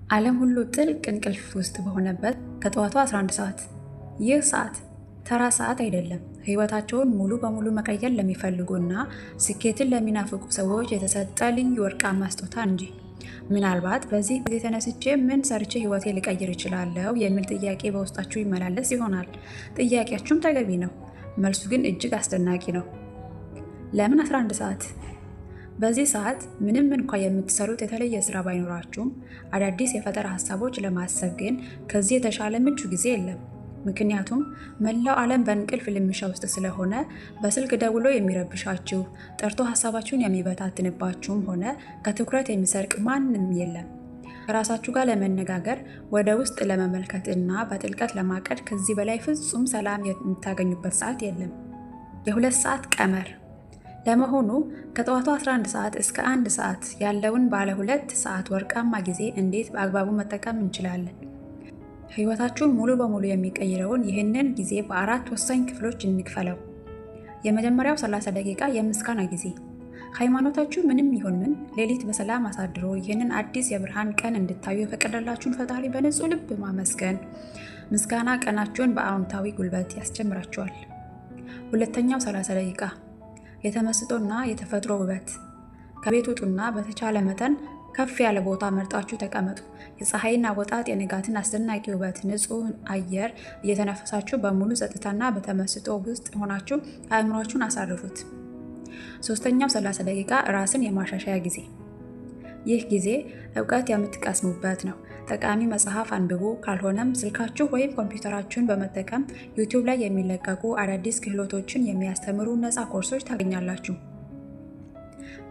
ዓለም ሁሉ ጥልቅ እንቅልፍ ውስጥ በሆነበት ከጠዋቱ 11 ሰዓት። ይህ ሰዓት ተራ ሰዓት አይደለም። ሕይወታቸውን ሙሉ በሙሉ መቀየር ለሚፈልጉና ስኬትን ለሚናፍቁ ሰዎች የተሰጠ ልዩ ወርቃማ ስጦታ እንጂ። ምናልባት በዚህ ጊዜ ተነስቼ ምን ሰርቼ ሕይወቴ ልቀይር እችላለሁ የሚል ጥያቄ በውስጣችሁ ይመላለስ ይሆናል። ጥያቄያችሁም ተገቢ ነው። መልሱ ግን እጅግ አስደናቂ ነው። ለምን 11 ሰዓት? በዚህ ሰዓት ምንም እንኳ የምትሰሩት የተለየ ስራ ባይኖራችሁም አዳዲስ የፈጠራ ሀሳቦች ለማሰብ ግን ከዚህ የተሻለ ምቹ ጊዜ የለም። ምክንያቱም መላው ዓለም በእንቅልፍ ልምሻ ውስጥ ስለሆነ በስልክ ደውሎ የሚረብሻችሁ፣ ጠርቶ ሀሳባችሁን የሚበታትንባችሁም ሆነ ከትኩረት የሚሰርቅ ማንም የለም። ከራሳችሁ ጋር ለመነጋገር፣ ወደ ውስጥ ለመመልከት እና በጥልቀት ለማቀድ ከዚህ በላይ ፍጹም ሰላም የምታገኙበት ሰዓት የለም። የሁለት ሰዓት ቀመር። ለመሆኑ ከጠዋቱ 11 ሰዓት እስከ 1 ሰዓት ያለውን ባለ 2 ሰዓት ወርቃማ ጊዜ እንዴት በአግባቡ መጠቀም እንችላለን? ሕይወታችሁን ሙሉ በሙሉ የሚቀይረውን ይህንን ጊዜ በአራት ወሳኝ ክፍሎች እንክፈለው። የመጀመሪያው 30 ደቂቃ የምስጋና ጊዜ። ሃይማኖታችሁ ምንም ይሁን ምን ሌሊት በሰላም አሳድሮ ይህንን አዲስ የብርሃን ቀን እንድታዩ የፈቀደላችሁን ፈጣሪ በንጹህ ልብ ማመስገን። ምስጋና ቀናችሁን በአዎንታዊ ጉልበት ያስጀምራችኋል። ሁለተኛው 30 ደቂቃ የተመስጦና የተፈጥሮ ውበት። ከቤት ውጡና በተቻለ መጠን ከፍ ያለ ቦታ መርጣችሁ ተቀመጡ። የፀሐይን አወጣጥ፣ የንጋትን አስደናቂ ውበት፣ ንጹህ አየር እየተነፈሳችሁ በሙሉ ጸጥታና በተመስጦ ውስጥ ሆናችሁ አእምሯችሁን አሳርፉት። ሶስተኛው 30 ደቂቃ ራስን የማሻሻያ ጊዜ። ይህ ጊዜ እውቀት የምትቀስሙበት ነው። ጠቃሚ መጽሐፍ አንብቡ፣ ካልሆነም ስልካችሁ ወይም ኮምፒውተራችሁን በመጠቀም ዩቲዩብ ላይ የሚለቀቁ አዳዲስ ክህሎቶችን የሚያስተምሩ ነፃ ኮርሶች ታገኛላችሁ።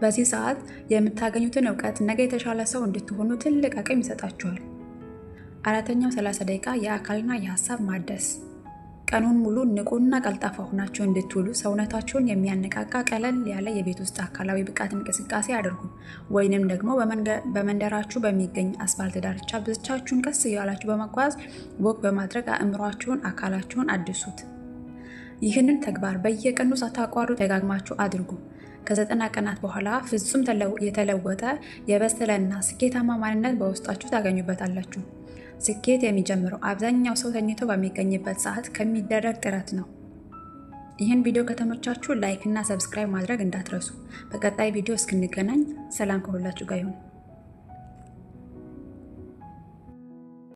በዚህ ሰዓት የምታገኙትን እውቀት ነገ የተሻለ ሰው እንድትሆኑ ትልቅ አቅም ይሰጣችኋል። አራተኛው 30 ደቂቃ የአካልና የሀሳብ ማደስ። ቀኑን ሙሉ ንቁና ቀልጣፋ ሆናችሁ እንድትውሉ ሰውነታችሁን የሚያነቃቃ ቀለል ያለ የቤት ውስጥ አካላዊ ብቃት እንቅስቃሴ አድርጉ። ወይንም ደግሞ በመንደራችሁ በሚገኝ አስፋልት ዳርቻ ብቻችሁን ቀስ እያላችሁ በመጓዝ walk በማድረግ አእምሯችሁን፣ አካላችሁን አድሱት። ይህንን ተግባር በየቀኑ ሳታቋርጡ ደጋግማችሁ አድርጉ። ከ90 ቀናት በኋላ ፍጹም የተለወጠ፣ የበሰለና ስኬታማ ማንነት በውስጣችሁ ታገኙበታላችሁ። ስኬት የሚጀምረው አብዛኛው ሰው ተኝቶ በሚገኝበት ሰዓት ከሚደረግ ጥረት ነው። ይህን ቪዲዮ ከተመቻችሁ like እና subscribe ማድረግ እንዳትረሱ። በቀጣይ ቪዲዮ እስክንገናኝ ሰላም ከሁላችሁ ጋር ይሁን።